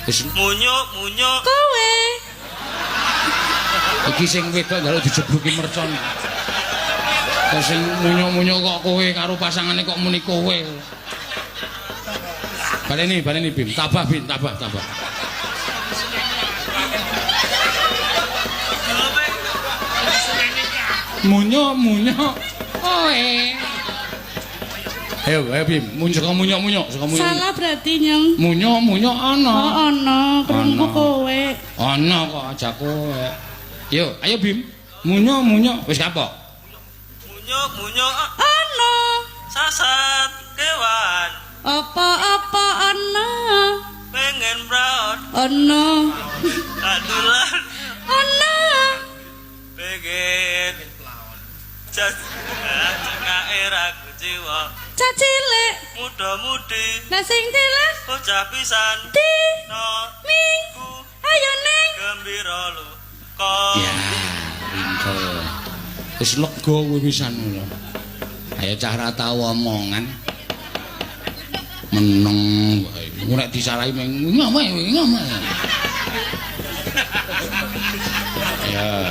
Wis Munyuk munyuk. Kowe. Iki sing wedok njaluk dijebluki mercon. Kok sing munyuk-munyuk kok kowe karo pasangane kok muni kowe. Baleni, baleni Bim, tabah Bim, tabah, tabah. Munyuk munyuk kowe. Ayo, ayo Bim, munyuk saka munyuk-munyuk, saka munyuk. Salah berarti nyong. Munyuk-munyuk ana. Oh ana, krungu kowe. Ana kok aja kowe. Yo, ayo Bim. Munyuk-munyuk wis kapok. Munyuk munyuk. Ana. Sasat kewan. Apa-apa ana. Pengen braut. Ana. Adulan. Ana. Pengen. Jas cengake ra kuciwa. Cah cilik. Muda-mudi. Lah sing cilik Bocah pisan. di No. mi. Ku Ayo neng. gembira luka. Ya, pinter. Wis lega kowe pisan ngono. Ayo cah ra tau omongan. Meneng wae. Engko nek disalahi meng ngomong ngomong. Ya.